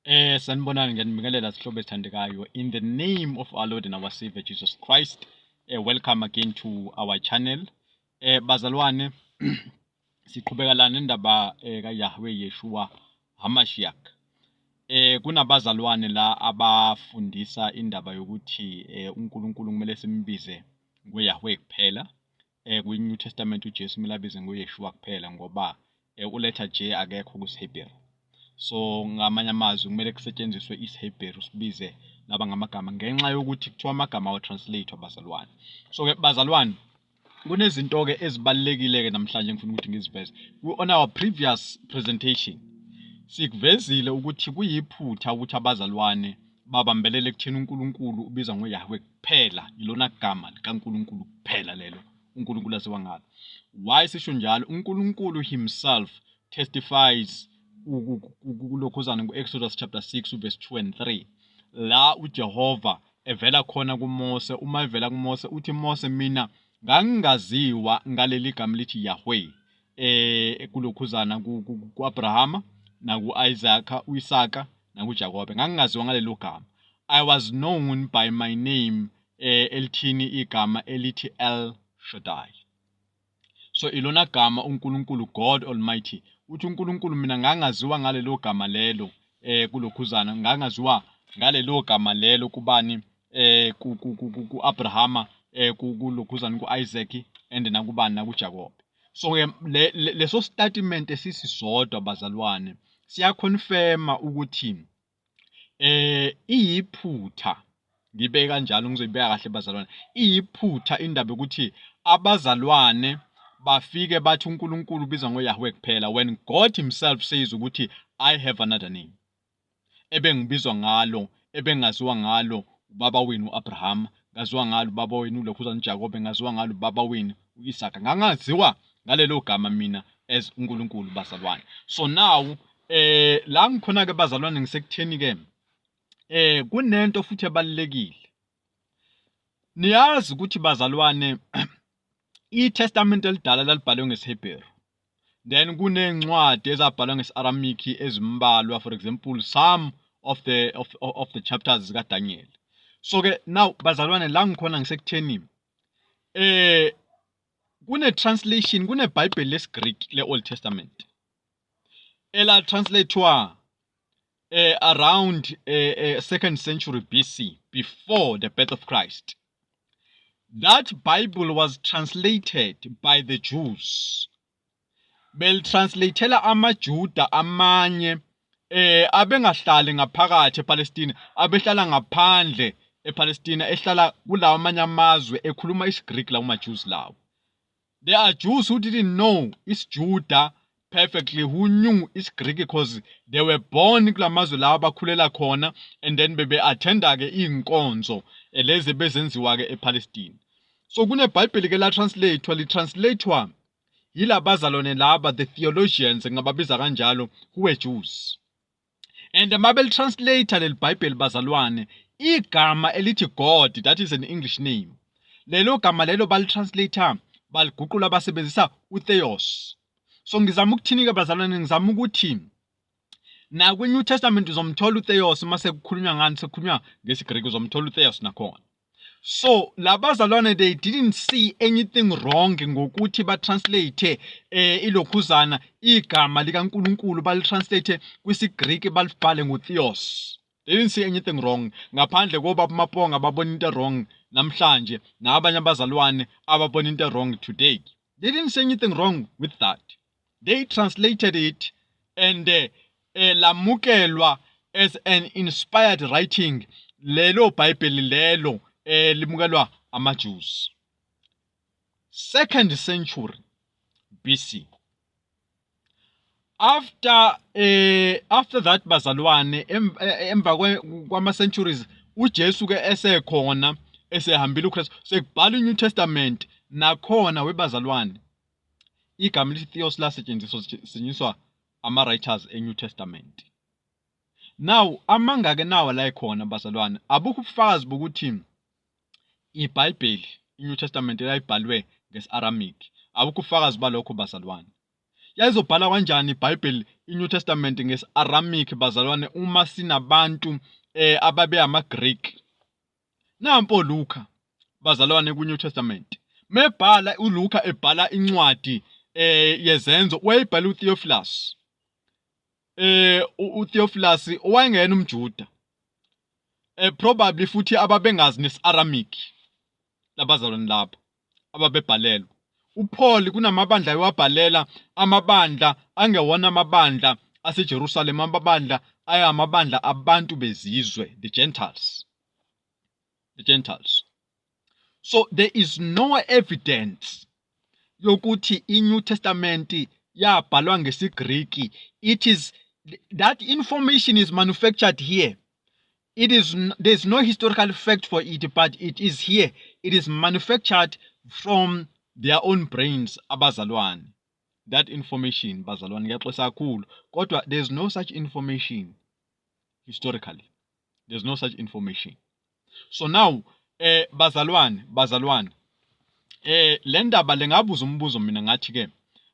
Sanibonani, ngiyanibingelela zihlobo ezithandekayo. In the name of our Lord and our Savior Jesus Christ, welcome again to our channel. Bazalwane, siqhubeka la nendaba kaYahweh Yeshua HaMashiach. Kunabazalwane la abafundisa indaba yokuthi uNkulunkulu kumele simbize ngoYahweh kuphela. Kwi-New Testament uJesu kumele abize ngoYeshua kuphela ngoba uletha J akekho kwisiHebheru. So ngamanye amazwi kumele kusetshenziswe isiHebheru, sibize laba ngamagama ngenxa yokuthi kuthiwa amagama awa-translate, bazalwane. So-ke bazalwane, kunezinto-ke ezibalulekile-ke namhlanje ngifuna ukuthi ngiziveze. On our previous presentation sikuvezile ukuthi kuyiphutha ukuthi abazalwane babambelele ekutheni uNkulunkulu ubizwa ngoYahweh kuphela, ilona gama likaNkulunkulu kuphela lelo uNkulunkulu aziwa ngalo. Why sisho njalo? UNkulunkulu himself testifies kulokhuzana ku-Exodus chapter 6 verse 2 and 3, la uJehova evela khona kuMose. Uma evela kuMose uthi, "Mose, mina ngangingaziwa ngaleli gama lithi Yahweh kulokhuzana ku-Abrahama naku-Isaac, uIsaka nakuJakobe. Ngangingaziwa ngalelo gama. I was known by my name." Elithini igama elithi El Shaddai. So ilona gama uNkulunkulu, God Almighty, uthi uNkulunkulu, "Mina ngangaziwa ngalelo gama lelo kulokhuzana, ngangaziwa ngalelo gama lelo kubani, ku-Abrahama, kulokhuzana, ku-Isaac and nakubani, nakuJakobe." So ke leso statement esisisodwa, bazalwane, siyaconfirma ukuthi iyiphutha, ngibe kanjalo, ngizoyibeka kahle bazalwane, iyiphutha indaba yokuthi abazalwane bafike bathi uNkulunkulu ubizwa ngoYahweh kuphela when God himself says ukuthi, "I have another name ebengibizwa ngalo, ebengaziwa ngalo ubaba wenu uAbraham, ngaziwa ngalo ubaba wenu ulokhuzana uJakobe, ngaziwa ngalo ubaba wenu uIsaka. Ngangaziwa ngalelo gama mina as uNkulunkulu." Bazalwane, so now la ngikhona ke bazalwane, ngisekutheni ke, kunento futhi ebalulekile. Niyazi ukuthi bazalwane, iTestament elidala lalibhalwe ngesiHebheru, then kunencwadi ezabhalwa ngesi-Aramaic ezimbalwa, for example some of the chapters zikaDaniel. So ke now bazalwane, la ngikhona ngisekutheni kune translation, kuneBhayibheli lesiGreek le-Old Testament ela translatewa around second century BC, before the birth of Christ. That Bible was translated by the Jews, belitranslateela amaJuda amanye abengahlali ngaphakathi ePalestina, abehlala ngaphandle ePalestina, ehlala kulawo amanye amazwe ekhuluma isiGreek. Lawo maJews lawo, there are Jews who didn't know isiJuda perfectly, who knew isiGreek because they were born kulamazwe lawo abakhulela khona, and then bebe attenda ke inkonzo lezi bezenziwa ke ePalestine. So kuneBhayibheli ke la translatewa, li translatewa yilabazalwane laba, the theologians ngababiza kanjalo, who were Jews, and mabelitranslate leli Bhayibheli bazalwane, igama elithi God, that is an English name, lelo gama lelo balitranslate, baliguqula, basebenzisa uTheos. So ngizama ukuthini ke bazalwane? Ngizama ukuthi na kwi-New Testament uzomthola uTheos mase kukhulunywa ngani, sekukhulunywa ngesiGreek, uzomthola uTheos nakhona. So labazalwane, they didn't see anything wrong ngokuthi batranslate ilokhuzana, igama likaNkuluNkulu, balitranslate kwisiGreek, balibhale ngoTheos. They didn't see anything wrong, ngaphandle koba Maponga babona into wrong namhlanje nabanye abazalwane ababona into wrong today. They didn't see anything wrong with that. They translated it and lamukelwa as an inspired writing lelo Bhayibheli lelo, limukelwa amaJews second century BC. After that bazalwane, emva kwama centuries uJesu ke esekhona, esehambile uKristu, sekubhala iNew Testament nakhona webazalwane, igama lithi Theos lasetshenziswa, setshenziswa ama writers eNew Testament. Now amangake nawa la ekhona bazalwane, abukho ubufakazi bokuthi iBhayibheli iNew Testament layibhalwe ngesi-Aramaic, abukho ubufakazi balokho bazalwane. Yayizobhala kanjani iBhayibheli iNew Testament ngesi-Aramaic bazalwane uma sinabantu ababe amaGreek? Nampo Luka bazalwane ku-New Testament. Mebhala uLuka ebhala incwadi yezenzo wayibhala uTheophilus. UTheophilus owayengena umJuda. Probably futhi ababengazi nesi-Aramaic labazalwane lapho ababebhalelwa. UPaul kunamabandla ayewabhalela amabandla angewona amabandla aseJerusalema, amabandla ayamabandla abantu bezizwe, the Gentiles. The Gentiles. So there is no evidence yokuthi iNew Testament yabhalwa ngesiGriki. It is that information is manufactured here. It is there's no historical fact for it, but it is here. It is manufactured from their own brains, abazalwane. That information, bazalwane, ngiyaxolisa kakhulu. Kodwa there's no such information historically. There's no such information. So now bazalwane, bazalwane, le ndaba le ngabuza umbuzo mina ngathi ke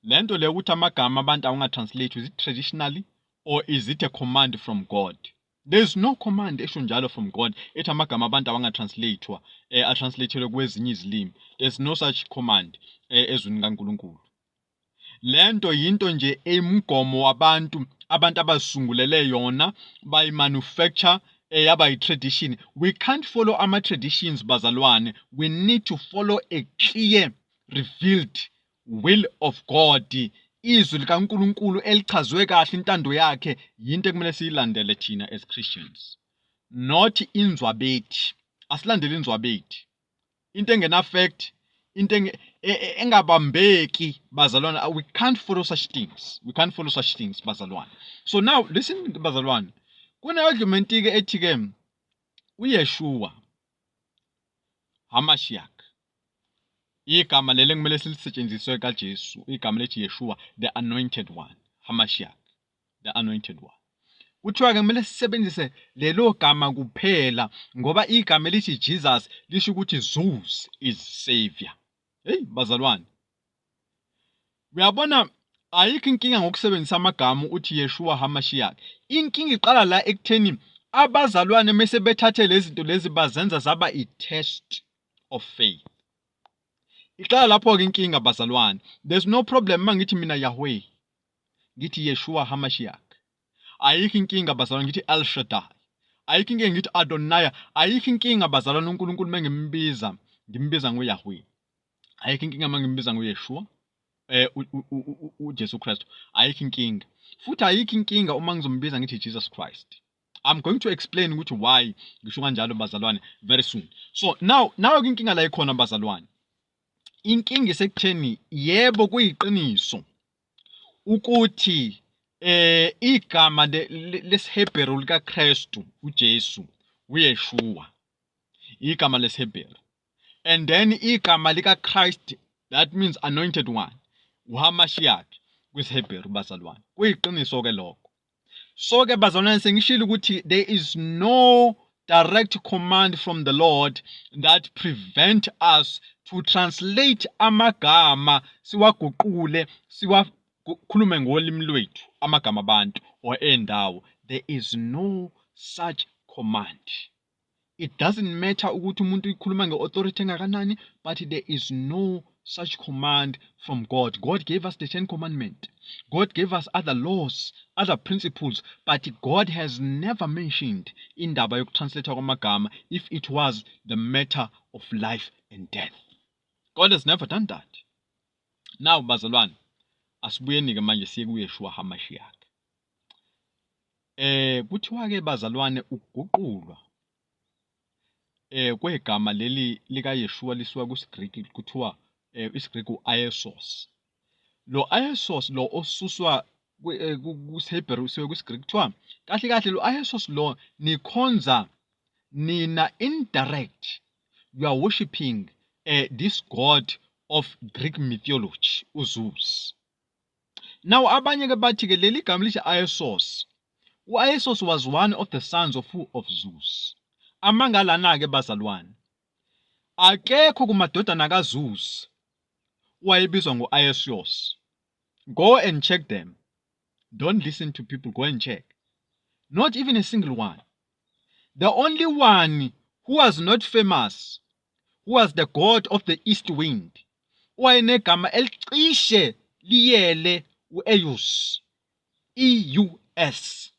lento le ukuthi amagama abantu awunga-translate, is it traditionally or is it a command from God? There is no command esho njalo from God ethi amagama abantu awanga-translatewa atranslatelwe kwezinye izilimi. There's no such command ezwini kaNkulunkulu. Lento yinto nje eyimgomo wabantu, abantu abazisungulele yona, bayi-manufacture yaba yi-tradition. We can't follow ama-traditions bazalwane. We need to follow a clear revealed will of God. Izwi likaNkulunkulu elichazwe kahle intando yakhe yinto ekumele siyilandele thina as Christians. Not inzwabethi. Asilandele inzwabethi. Into engena fact, into engabambeki bazalwane, we can't follow such things. We can't follow such things bazalwane. So now listen bazalwane. Kune argument ke ethi ke uYeshua HaMashiach, igama leli ekumele silisetshenziswe kaJesu, igama lethi Yeshua, the anointed one, HaMashiach, the anointed one. Kuthiwa ke kumele sisebenzise lelo gama kuphela ngoba igama elithi Jesus lisho ukuthi Zeus is savior. Hey bazalwane, uyabona ayikho inkinga ngokusebenzisa amagama uthi Yeshua HaMashiach. Inkinga iqala la ekutheni abazalwane mase bethathe lezi zinto lezi bazenza zaba i-test of faith. Iqala lapho-ke inkinga bazalwane. There's no problem uma ngithi mina Yahweh, ngithi Yeshua HaMashiach. Ayikho inkinga bazalwane ngithi El Shaddai. Ayikho inkinga ngithi Adonai. Ayikho inkinga bazalwane uNkulunkulu mengimbiza, ngimbiza ngoYahweh. Ayikho inkinga mangimbiza ngoYeshua uJesu Kristu. Ayikho inkinga. Futhi ayikho inkinga uma ngizombiza ngithi Jesus Christ. I'm going to explain ukuthi why ngisho kanjalo bazalwane very soon. So now inkinga la ikhona bazalwane. Inkinga isekutheni yebo kuyiqiniso ukuthi igama lesiHebheru likaKristu uJesu uYeshua, igama lesiHebheru, and then igama lika Christ, that means anointed one, uHamashiach kwisiHebheru bazalwane. Kuyiqiniso ke lokho. So ke bazalwane sengishilo ukuthi there is no direct command from the Lord that prevent us to translate amagama, siwaguqule, siwakhulume ngolimi lwethu amagama abantu or endawo. There is no such command. It doesn't matter ukuthi umuntu uyikhuluma nge-authority engakanani, but there is no such command from God. God gave us the 10 Commandment. God gave us other laws, other principles, but God has never mentioned indaba yokutranslate kwamagama if it was the matter of life and death. God has never done that. Now bazalwane, asibuyeni-ke manje siye kuYeshua HaMashiach. Kuthiwa ke bazalwane ukuguqulwa kwegama leli lika Yeshua lisuka kusiGriki, kuthiwa isiGriki uIesos. Lo Iesos lo osuswa kusiHebheru usiwe kusiGriki, kuthiwa kahle kahle lo Iesos lo nikhonza nina indirect, you are worshiping this god of Greek mythology, uZeus. Now abanye ke bathi ke leli gama lithi Iesos, uIesos was one of the sons of who? Of Zeus. Amangalana ke bazalwane, akekho kumadodana kaZeus wayebizwa ngoIesos. Go and check them. Don't listen to people, go and check. Not even a single one. The only one who was not famous, who was the god of the east wind, owayenegama elicishe liyele u-Eus, E-U-S,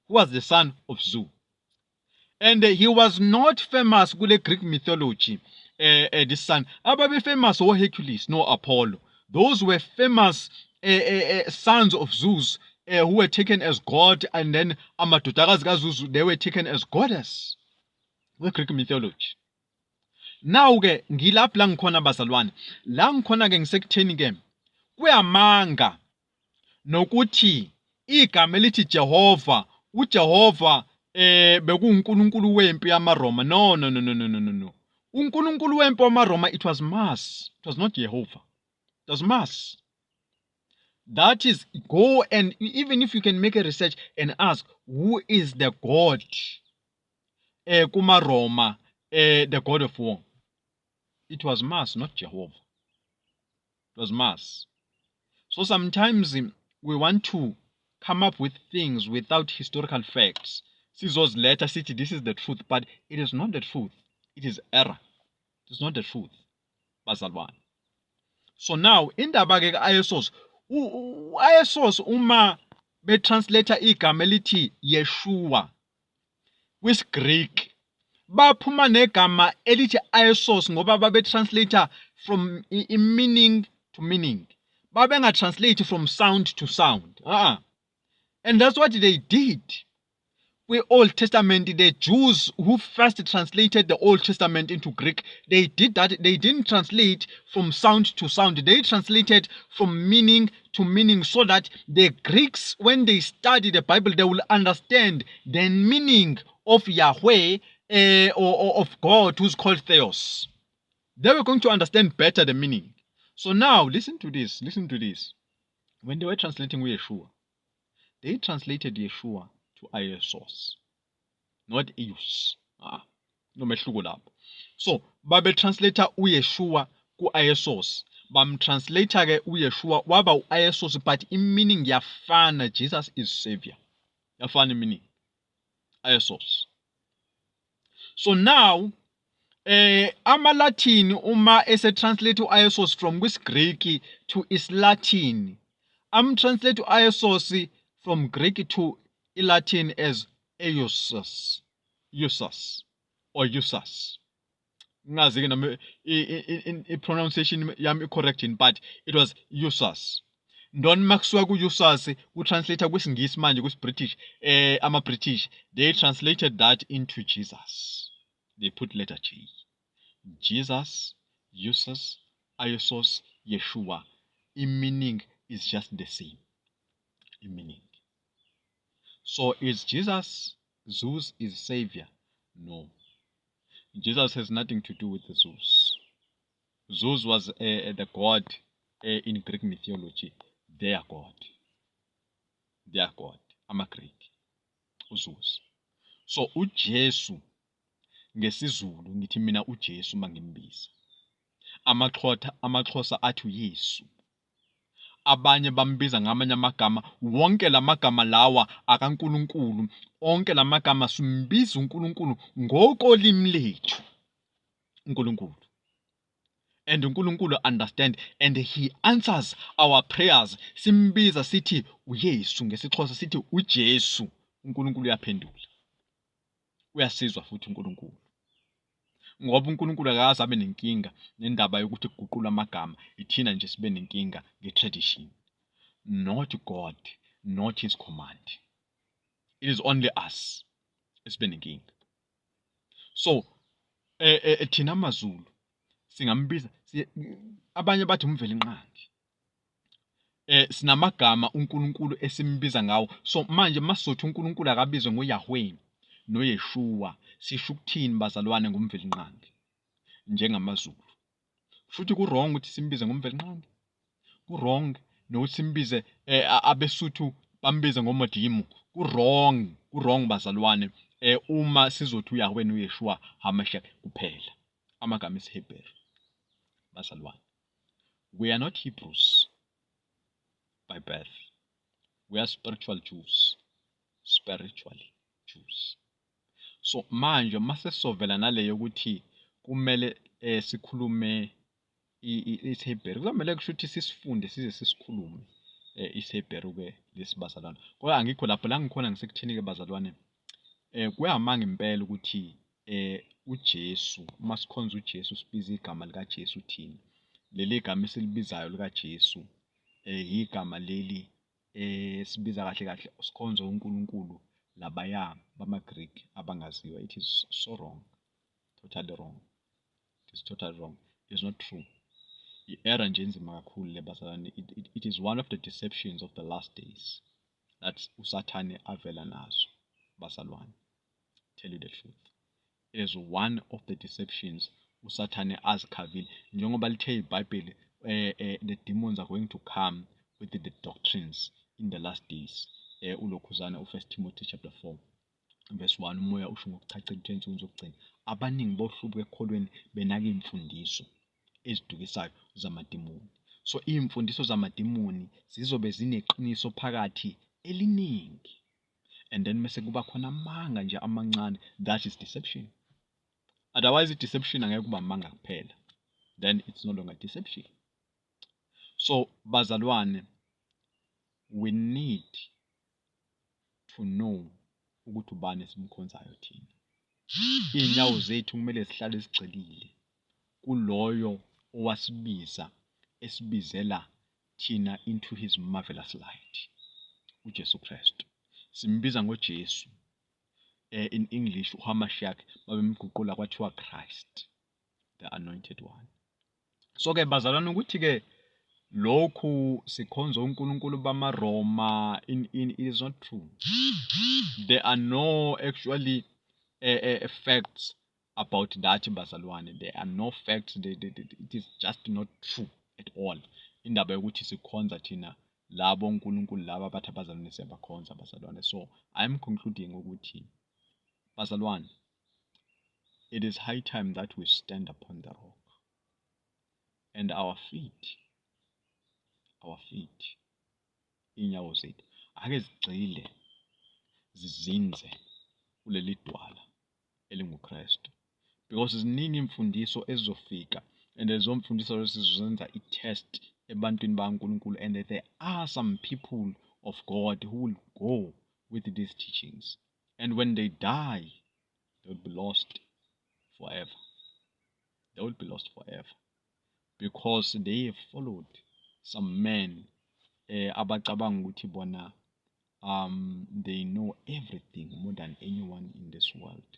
who was the son of Zeus. And he was not famous kule Greek mythology, this son. Ababe famous o-Hercules, no Apollo. Those were famous sons of Zeus who were taken as god, and then amadodakazi kaZeus, they were taken as goddess kwe-Greek mythology. Now ke ngilapho la ngikhona bazalwane, la ngikhona ke ngisekutheni ke kuyamanga nokuthi igama elithi Jehova, uJehova bekuwuNkulunkulu wempi yamaRoma. No, no, no, no, no, no, no, no. UNkulunkulu wempi wamaRoma, it was Mars. It was not Jehovah. It was Mars. That is, go and even if you can make a research and ask who is the god kumaRoma, the god of war. It was Mars, not Jehovah. It was Mars. So sometimes we want to come up with things without historical facts. Sizoziletha sithi this is the truth, but it is not the truth. It is error. It is not the truth. Bazalwane. So now indaba ke ka-Iesus, u-Iesus uma betranslate igama elithi Yeshua kwisiGreek, baphuma negama elithi Iesus ngoba babe-translate from meaning to meaning. Babenga-translate from sound to sound. And that's what they did. Kwi-Old Testament, the Jews who first translated the Old Testament into Greek, they did that. They didn't translate from sound to sound. They translated from meaning to meaning so that the Greeks, when they study the Bible, they will understand the meaning of Yahweh or of God, who's called Theos. They were going to understand better the meaning. So now, listen to this. Listen to this. When they were translating Yeshua, they translated Yeshua to Iesus, not Eus. Ah, nomehluko lapho. So, babe translate uYeshua ku-Iesus. Bamtranslate ke uYeshua waba u-Iesus, but i-meaning yafana. Jesus is Savior. Yafana meaning. Iesus. So now, ama-Latin uma ese-translate u-Iesus from kwisiGreek to isiLatin, am-translate u-Iesus from Greek to iLatin as Eusus, Eusus or Eusus. Ngingazi ke noma i-pronunciation yami i-correct yini, but it was Eusus. Ndona makusuka ku-Eusus ku-translate kwisiNgisi manje kwisi-British, ama-British, they translated that into Jesus. They put letter J. Jesus, Eusus, Iesus, Yeshua. I-meaning is just the same. I-meaning. So is Jesus Zeus is savior? No. Jesus has nothing to do with Zeus. Zeus was the god in Greek mythology. Their god. Their god. AmaGreek. uZeus. So uJesu ngesiZulu ngithi mina uJesu mangimbiza. AmaXhosa athi uYesu. Abanye bambiza ngamanye amagama. Wonke lamagama lawa akaNkulunkulu. Onke lamagama simbiza uNkulunkulu ngokolimi lethu. uNkulunkulu. And uNkulunkulu understand and he answers our prayers. Simbiza sithi uYesu ngesiXhosa sithi uJesu. uNkulunkulu uyaphendula. Uyasizwa futhi uNkulunkulu. Ngoba uNkulunkulu akaze abe nenkinga nendaba yokuthi kuguqulwe amagama, ithina nje sibe nenkinga nge-tradition. Not God, not his command. It is only us esibe nenkinga. So thina amaZulu singambiza, abanye bathi uMvelinqangi. Sinamagama uNkulunkulu esimbiza ngawo. So manje masizothi uNkulunkulu akabizwe ngoYahweh noYeshua, sisho ukuthini bazalwane ngoMvelinqangi njengamaZulu? Futhi ku-wrong ukuthi simbize ngoMvelinqangi. Ku-wrong nokuthi simbize, abeSuthu bambize ngoModimo. Ku-wrong, ku-wrong bazalwane, uma sizothi uYahweh noYeshua HaMashiach kuphela. Amagama esiHebheru. Bazalwane. We are not Hebrews, by birth. We are spiritual Jews. Spiritually Jews. So manje mase sovela naleyo ukuthi kumele sikhulume isiHebheru, kuzomele kusho ukuthi sisifunde size sisikhulume isiHebheru-ke lesi bazalwane. Kodwa angikho lapho, la ngikhona ngisekutheni-ke bazalwane, kuyamanga impela ukuthi uJesu, uma sikhonza uJesu sibiza igama likaJesu thina. Leli gama esilibizayo likaJesu igama leli sibiza kahle kahle sikhonza uNkulunkulu labaya bamaGreek abangaziwa. It is so wrong, totally wrong. It is totally wrong. It is not true. I-error nje enzima kakhulu le bazalwane. It is one of the deceptions of the last days that uSathane avela nazo bazalwane. Tell you the truth. It is one of the deceptions uSathane azikhavile. Njengoba lithe iBhayibheli, the demons are going to come with the doctrines in the last days. Ulokhuzana u-1 Timothy chapter 4 verse 1, umoya usho ngokuchachile ukuthi ensukwini zokugcina abaningi bohlubuka ekukholweni benaka iy'mfundiso ezidukisayo zamadimoni. So iy'mfundiso zamadimoni zizobe zineqiniso phakathi eliningi, and then mase kuba khona amanga nje amancane. That is deception. Otherwise i-deception angeke kuba amanga kuphela, then it's no longer deception. So bazalwane, we need to know ukuthi ubani esimkhonzayo thina. Iy'nyawo zethu kumele zihlale zigxilile kuloyo owasibiza, esibizela thina into his marvelous light, uJesu Kristu. Simbiza ngoJesu. In English uHamashiach, babemguqula kwathiwa Christ, the anointed one. So ke bazalwane, ukuthi ke lokhu sikhonza uNkulunkulu bamaRoma in it is not true. There are no actually facts about that bazalwane. There are no facts. It is just not true at all. Indaba yokuthi sikhonza thina labo uNkulunkulu laba abathi abazalwane siyabakhonza bazalwane. So I am concluding ukuthi bazalwane, it is high time that we stand upon the rock, and our feet, inyawo zethu ake zigxile zizinze kuleli dwala elinguKristu, because ziningi imfundiso ezizofika, and lezo mfundiso lezo zizozenza i-test ebantwini bakaNkulunkulu, and there are some people of God who will go with these teachings, and when they die, they will be lost forever. They will be lost forever because they have followed some men abacabanga ukuthi bona they know everything more than anyone in this world,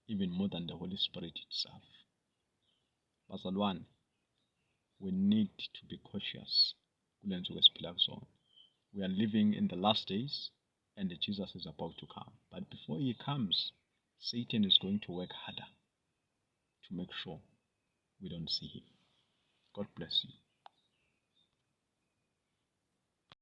even more than the Holy Spirit itself. Bazalwane, we need to be cautious kule nsuku esiphila kuzona. We are living in the last days and Jesus is about to come, but before he comes, Satan is going to work harder to make sure we don't see him. God bless you.